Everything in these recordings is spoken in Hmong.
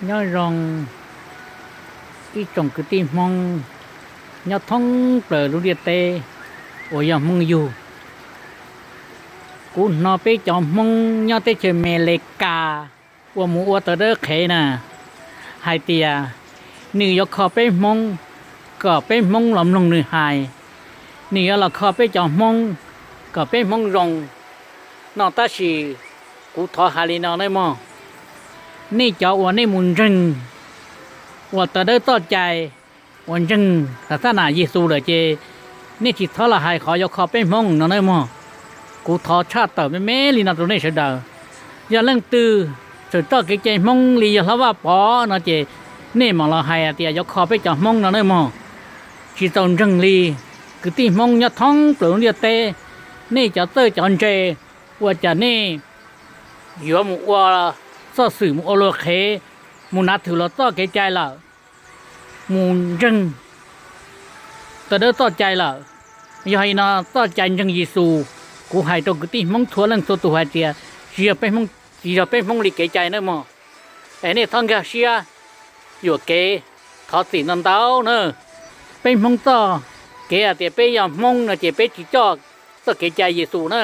Nyob zoo ib tsoom kwv tij Hmoob nyob thoob plaws lub ntiaj teb uas yog Hmoob yug. Kuv hnov peb cov Hmoob nyob teb chaws Amelikas uas mus ua tawv dawb qhev na hais tias nws yuav kho peb Hmoob kom peb Hmoob los mloog nws hais, nws yuav los kho peb cov Hmoob kom peb Hmoob zoo no. Tab sis kuv thov hais li no nawb mog, nej cov uas nej mus ntseeg uas tawv dawb txoj cai uas ntseeg xas xab nas Yexus lawm ces nej tsis txhob los hais qhov yuav kho peb Hmoob no nawb mog. Kuv thov tshaj tawm me me li no rau nej sawv daws. Yog leej twg txawm txoj kev cai Hmoob li yawg Hlob Vaj Pov no ces nej mam los hais tias yuav kho peb cov Hmoob no nawb mog. Tsis txaus ntseeg li, kwv tij Hmoob nyob thoob plaws lub ntiaj teb, nej cov txawj cov ntse ua cas nej yuav mus ua txoj xwm mus ua luag qhev, mus nav thwm los txoj kev cai lawm, mus ntseeg tawv dawb txoj cai lawm. Yog li no txoj cai ntseeg Yexus, kuv hais rau kwv tij Hmoob txhua leej txhua tus hais tias tsis yog peb Hmoob, tsis yog peb Hmoob li kev cai nawb mog. Es nej txhob nkag siab yuam kev thov txim ntau ntau na. Peb Hmoob txoj kev hais tias peb yog Hmoob no ces peb tsis coj txoj kev cai Yexus na.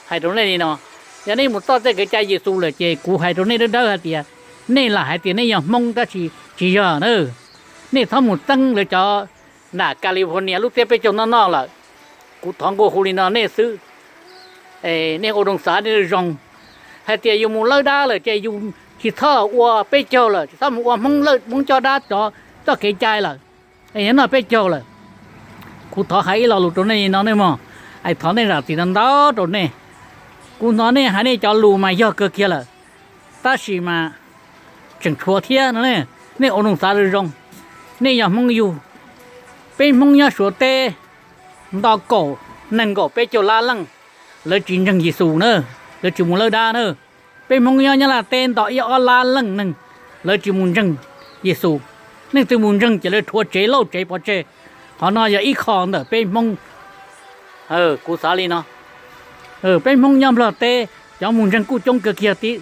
Hais rau nej li no, yog nej mus coj txoj kev cai Yexus lawm ces kuv hais rau nej dawb dawb hais tias nej lam hais tias nej yog Hmoob tab sis tsis yog na. Nej txhob mus txeeb lawv cov nram California lub txiab peb caug noj noj lawm. Kuv thov nqua hu li no nej xwb, nej ua zoo xav nej zoo. Hais tias yus mus lawb dab lawm ces yus tsis txhob ua peb caug lawm, tsis txhob mus ua Hmoob lawm, Hmoob coj dab cov txoj kev cai lawm, es noj peb caug lawm. Kuv thov hais ib lo lus rau nej li no nej mog, es thov nej zam txim ntau ntau rau nej. Kuv hnov nej hais nej cov lus mas yog kawg kiag lawm, tab sis mas tseem tshuav thiab no. Nej ua zoo xav zoo zoo, nej yog Hmoob yug, peb Hmoob nyob Suav teb nto kaum nees nkaum peb caug lab leej, lawv tsis ntseeg Yexus na, lawv tsis mus lawb dab na. Peb Hmoob nyob Nyab Laj teb nto ib ob lab leej neeg, lawv tsis mus ntseeg Yexus. Leej twg mus ntseeg ces lawv rhuav tsev lauj tsev pov tseg. Qhov no yog ib qho ntawm peb Hmoob, kuv xav li no. Peb Hmoob nyob Nplog teb cov mus ntseeg kuj coob kawg kiag tib,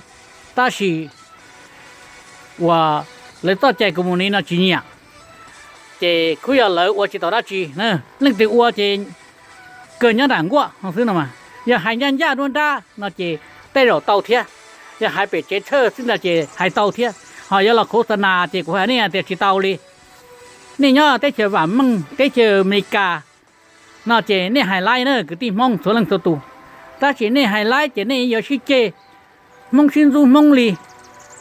tab sis uas lawv txoj cai kuv mus li no tsis nyiam, ces kuj yog lawv ua tsis tau dab tsi. Leej twg ua ces kawg nyob nram nkuaj no xwb no mas. Yog hais ncaj ncaj duab nrab no ces tej zaum tau thiab, yog hais pem tsev tshawj xwb no ces hais tau thiab, ho yuav los khuv xa nas ces kuv hais nej tias tsis tau li. Nej nyob teb chaws vam meej teb chaws Amelikas no ces nej hais laib na kwv tij Hmoob txhua leej txhua tus, tab sis nej hais laib ces nej yuav sib ceg, Hmoob sib ntxub Hmoob li.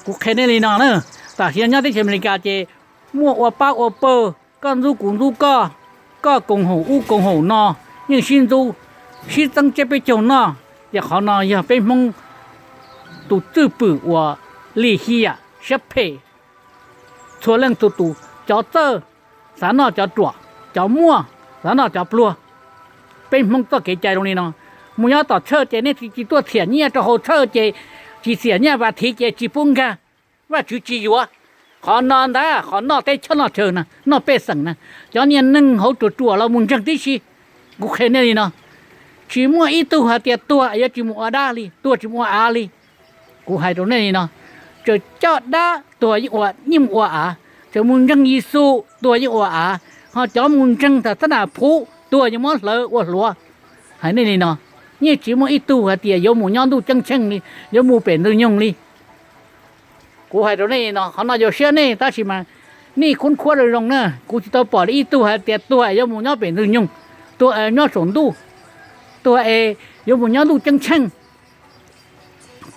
Kuv qhia nej li no na, tam sim no nyob teb chaws Amelikas ces muaj ua pab ua pawg, koj ntxub kuv ntxub koj, koj koom haum ub koom haum no, yeej sib ntxub, sib txeeb tsiab peb caug noj. Ces qhov no yog peb Hmoob tus cwj pwm uas lim hiam siab phem, txhua leej txhua tus, cov txawj xav noj cov ruam, cov muaj xav noj cov pluag. Peb Hmoob txoj kev cai zoo li no, mus nyob tom tshawj ces nej tsis tuaj txhiam nyiaj rau hauv tshawj ces tsis txhiam nyiaj vas thiv ces tsis pub nkag, Vajtswv tsis yuav. Qhov no ntag qhov noj teb chaws noj chaw na, noj pej xeem na, cov niag neeg hauv ruam ruam los mus ntseeg tib si. Kuv qhia nej li no, tsis muaj ib tug hais tias tuag yuav tsis mus ua dab li, tuag tsis mus ua av li. Kuv hais rau nej li no, txawm coj dab tuag yeej mus ua av, txawm mus ntseeg Yexus tuag yeej ua av, ho cov mus ntseeg tas xab nas phuv tuag yeej muab hlawv ua hluav. Hais nej li no, yeej tsis muaj ib tug hais tias yuav mus nyob ntuj ceeb tsheej li, yuav mus pem ntxwg nyoog li. Kuv hais rau nej li no, qhov no yog siab nej, tab sis mas nej khub khuab zoo zoo na, kuv tsis tau pom li ib tug hais tias tuag es yuav mus nyob pem ntxwg nyoog, tuag es nyob saum ntuj, tuag es yuav mus nyob ntuj ceeb tsheej.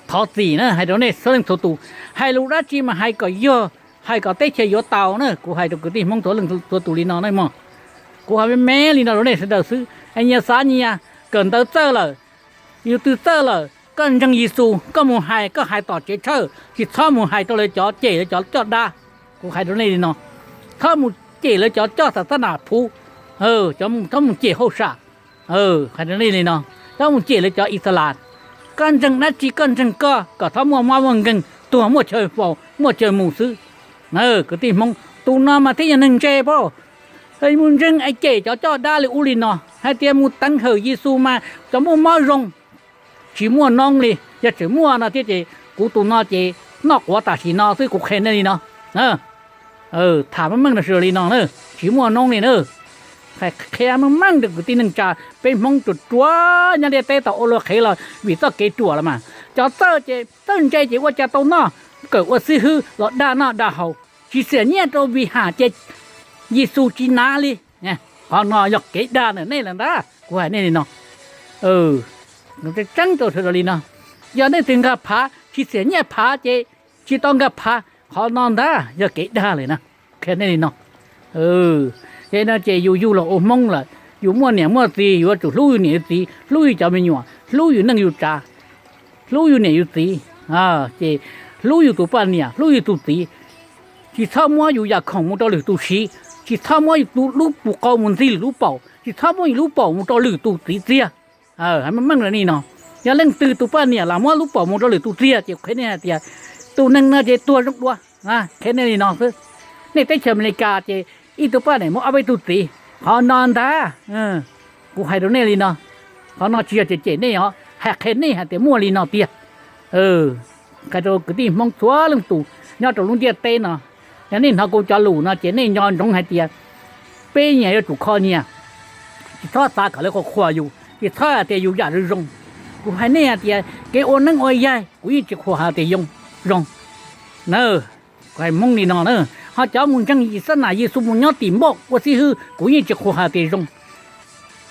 Thov txim na, hais rau nej txhua leej txhua tus, hais lus dab tsi mas hais kom yog, hais kom teb chaws yuav tau na. Kuv hais rau kwv tij Hmoob txhua leej txhua tus li no na mog. Kuv hais me me li no rau nej sawv daws xwb, es nyias xav nyias, kawm ntawv txawj lawm, yus twg txawj lawm koj ntseeg Yexus koj mus hais, koj hais tom tsev tshawj, tsis txhob mus hais rau lawv cov cem lawv cov coj dab. Kuv hais rau nej li no, txhob mus cem lawv cov coj tas xab nas phuv, txhob mus cem hauj sam, hais rau nej li no, txhob mus cem lawv cov Ixalas. Koj ntseeg dab tsi koj ntseeg koj, kom txhob muaj mob muaj nkeeg, tuag muaj chaw faus muaj chaw mus xwb. Kwv tij Hmoob, tus no mas thiaj yog neeg ntse pab, mus ntseeg es cem cov coj dab li ub li no, hais tias mus teev hawm Yexus mas cov muaj mob zoo. Tsis muaj noob li, yog tseem muaj no thiab ces kuv tus no ces noj quav tam sim no xwb, kuv qhia nej li no. Tham meej meej rau sawv daws li no na, tsis muaj noob li na. Qhia meej meej rau kwv tij neej tsa, peb Hmoob ruam ruam nyob ntiaj teb tau ua luag qhev los vim txoj kev ruam los mas. Cov txawj ces txawj ntse ces ua cas tau noj, kawm ua xib hwb los dag noj dag haus, tsis xiam nyiaj rau Vis Has ces Yexus tsis hnav li. Qhov no yog kev dag ntawm nej lawm ntag, kuv hais nej li no. Tseeb rau sawv daws li no, yog nej twg nkag phav tsis xiam nyiaj phav ces tsis tau nkag phav, qhov no ntag yog kev dag lawm na. Qhia nej li no, ces no ces yus yug los ua Hmoob lawm, yus muaj niam muaj txiv, yus yuav tsum hlub yus niam yus txiv, hlub yus cov me nyuam, hlub yus neej yus tsav, hlub yus niam yus txiv, ces hlub yus tus poj niam, hlub yus tus txiv. Tsis txhob muab yus yam khoom mus rau lwm tus siv, tsis txhob muab yus lub pus qau mus ntxig lwm lub paum, tsis txhob muab yus lub paum mus rau lwm tus txiv txiag. Hais meej meej li no, yog leej twg tus poj niam los muab lub paum mus rau lwm tus txiag ces qhia nej hais tias tus neeg no ces tuag zoo dua. Qhia nej li no xwb. Nej teb chaws Amelikas ces ib tug poj niam muaj ob peb tug txiv, qhov no ntag. Kuv hais rau nej li no, qhov no tsis yog cem cem nej os, hais qhia nej hais tias muaj li no tiag. Qhia rau kwv tij Hmoob txhua leej tus nyob rau lub ntiaj teb no, yog nej hnov kuv cov lus no ces nej nco ntsoov hais tias peb nyias yuav tsum kho nyias, tsis txhob xav kom lawv qhuas qhuas yus, tsis txhob hais tias yus yam zoo zoo. Kuv hais nej hais tias kev ua neeb ua yaig kuv yeej tsis qhuas hais tias zoo na. Kuv hais Hmoob li no na, ho cov mus ntseeg Yexus, Yexus mus nyob tim npauj ua xib hwb kuv yeej tsis qhuas hais tias zoo.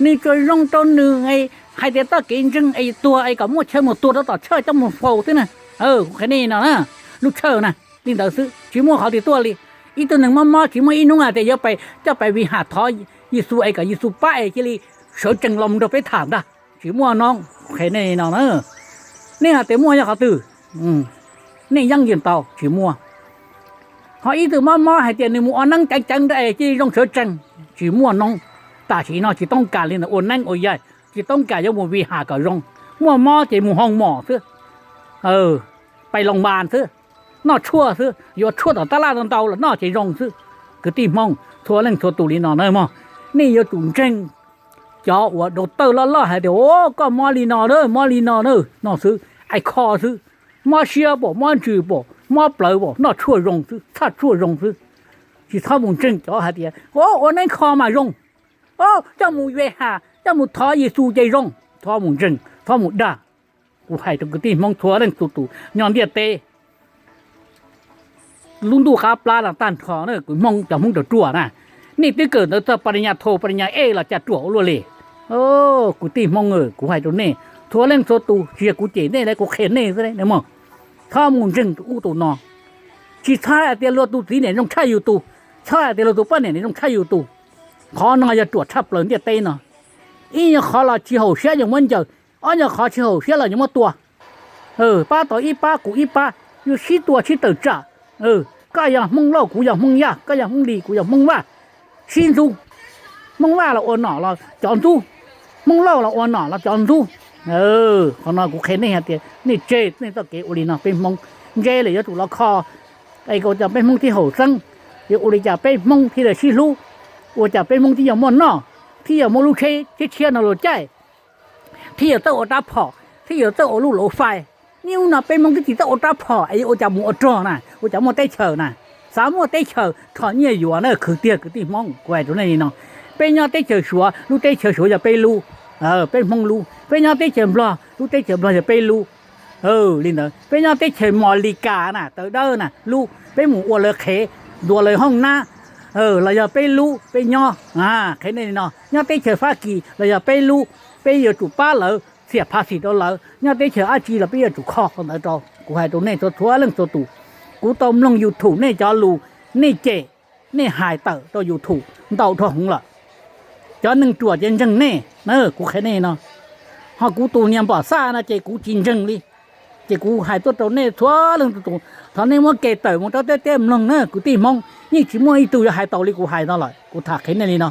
Nws tsuas zoo rau nws hais tias txoj kev ntseeg es tuag es kom muaj chaw mus tuag rau tom church coj mus faus xwb na. Kuv qhia nej no na, lub church na, li ntawd xwb tsis muaj qhov twg tuaj li. Ib tug neeg mob mob tsis muaj ib hnub hais tias yuav coj pais Vis Has thov Yexus es kom Yexus pab es cia li sawv tsees los nrog peb tham ntag, tsis muaj no. Kuv qhia nej no na, nej hais tias muaj yog qhov twg? Nej yeej yeej tau tsis muaj. Ho ib tug mob mob hais tias nws mus ua neeb ceev ceev nrog es cia li zoo sawv tsees, tsis muaj no. Tam sim no tsis toob kas li ntawd ua neeb ua yaig, tsis toob kas yuav mus Vis Has kom zoo. Muaj mob ces mus hoo mom xwb, pais loos vas xwb, noj tshuaj xwb, yuav tshuaj tom tab laj ntau ntau los noj ces zoo xwb. Kwv tij Hmoob txhua leej txhua tus li no na mog, nej yuav tsum ntseeg cov uas doctor loj loj hais tias o koj mob li no na, mob li no na, no xwb, ai kho xwb. Mob siab pom, mob ntsws pom, mob plawv pom, noj tshuaj zoo xwb, txhaj tshuaj zoo xwb. Tsis txhob mus ntseeg cov hais tias o ua neeb kho mas zoo, o coj mus Vis Has coj mus thov Yexus ces zoo. Txhob mus ntseeg, txhob mus dag. Kuv hais rau kwv tij Hmoob txhua leej txhua tus nyob ntiaj teb, lub ntuj qab plab no tag nrho na, kwv Hmoob cov Hmoob ruam ruam na, nej twb kawm ntawv txog pas li nyas tho pas li nyas ej los cas ruam ua luaj li. Kwv tij Hmoob, kuv hais rau nej txhua leej txhua tus, tsis yog kuv cem nej, kuv qhia nej xwb mog. Txhob mus ntseeg tus ub tus no. Tsis txhob hais tias luag tus txiv niam zoo tshaj yus tus, txhob hais tias luag tus poj niam niam zoo tshaj yus tus. Qhov no yog ruam tshaj plaws ntiaj teb no. Ib nyuag qhov los tsis haum siab yeej muab ncaws, ob nyuag qhov tsis haum siab los yeej muab tua. Pab tau ib pab kuv ib pab, yuav sib tua sib tawm tsam. Koj yog Hmoob Lauj kuv yog Hmoob Yaj, koj yog Hmoob Lis kuv yog Hmoob Vaj, sib ntxub. Hmoob Vaj los ua nom los cov ntxub, Hmoob Lauj los ua nom los cov ntxub. Qhov no kuv qhia nej hais tias nej tseg nej txoj kev ua li no. Peb Hmoob ntse lawm yuav tsum los kho, es ua cas peb Hmoob thiaj haum xeeb, yuav ua li cas peb Hmoob thiaj li sib hlub, ua cas peb Hmoob thiaj yuav muaj noj, thiaj yuav muaj lub tsheb tsheb tshiab no los caij, thiaj yuav txawj ua rab phom, thiaj yuav txawj ua lub lauj fais. Niaj hnub no peb Hmoob twb tsis txawj ua rab phom es yuav ua cas mus ua rog na, ua cas muaj teb chaws na. Xav muaj teb chaws rho nyiaj yuav na, khwv tiag kwv tij Hmoob, kuv hais rau nej li no. Peb nyob teb chaws Suav, lub teb chaws Suav yog peb lub, peb Hmoob lub. Peb nyob teb chaws Nplog, lub teb chaws Nplog yog peb lub. Li ntawd peb nyob teb chaws Moslikas na, tawv dawb na, lub, peb mus ua lawv qhev, ntuas lawv hoob nab los yog peb lub, peb nyob. Qhia nej li no, nyob teb chaws Fab Kis los yog peb lub, peb yuav tsum pab lawv, txiam phav xim rau lawv. Nyob teb chaws dab tsi los peb yuav tsum kho qhov ntawd rau. Kuv hais rau nej txhua txhua leej txhua tus, kuv tau mloog YouTube nej cov lus, nej cem, nej hais tawm rau YouTube ntau dhau heev lawm. Cov neeg ruam ces ntseeg nej na, kuv qhia nej no. Ho kuv tus niag npam xaj no ces kuv tsis ntseeg li. Ces kuv hais tuaj rau nej txhua leej txhua tus, thov nej muab ke tawm mus rau teb teb mloog na kwv tij Hmoob, yeej tsis muaj ib tug yuav hais tau li kuv hais no lawm, kuv tham qhia nej li no.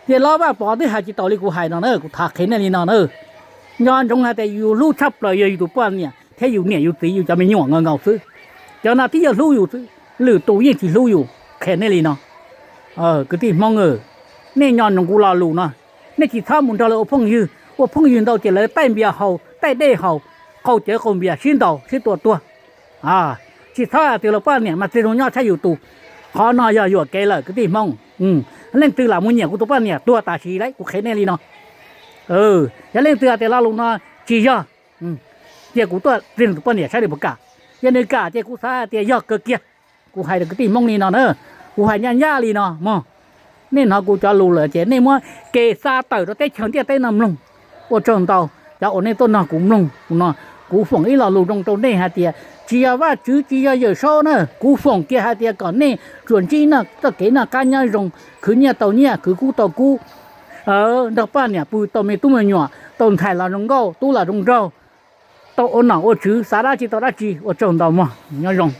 Ces Los Vaj Pov twb hais tsis tau li kuv hais no na, kuv tham qhia nej li no na. Nco ntsoov hais tias yus hlub tshaj plaws yog yus tus poj niam thiab yus niam yus txiv yus cov me nyuam nkaus nkaus xwb. Cov no thiaj yog hlub yus xwb, lwm tus yeej tsis hlub yus, qhia nej li no. Kwv tij Hmoob, nej nco ntsoov kuv lo lus no, nej tsis txhob mus nrog lawv ua phooj ywg, ua phooj ywg ntau ces lawv taij npias haus, taij dej haus, qaug cawv qaug npias sib ntaus sib tua tuag. Tsis txhob hais tias luag poj niam mas txiag zoo nyob tshaj yus tus. Qhov no yog yuam kev lawm kwv tij Hmoob. Leej twg lam mus nyiam kuv tus poj niam tuag tam sim li, kuv qhia nej li no. Yog leej twg hais tias lo lus no tsis yog, cia kuv tuaj txiag tus poj niam saib nws puas kam. Yog nws kam ces kuv xav hais tias yog kawg kiag. Kuv hais rau kwv tij Hmoob li no na, kuv hais ncaj ncaj li no mog. Nej hnov kuv cov lus lawm ces nej muab kev xa tawm rau teb chaws ntiaj teb no mloog. Ua tsaug ntau cov uas nej tuaj nrog kuv mloog no. Kuv foom ib lo lus zoo rau nej hais tias tsis yog Vajtswv tsis yog Yawm Saub na, kuv foom kiag hais tias kom nej tsuas ntsib txoj kev noj qab nyob zoo, khwv nyiaj tau nyiaj, khwv kub tau kub, nrog poj niam pw tau me tub me nyuam, tau ntxhais los zoo nkauj, tub los zoo nraug, tau ua nom ua tswv, xav dab tsi tau dab tsi. Ua tsaug ntau mog, nyob zoo.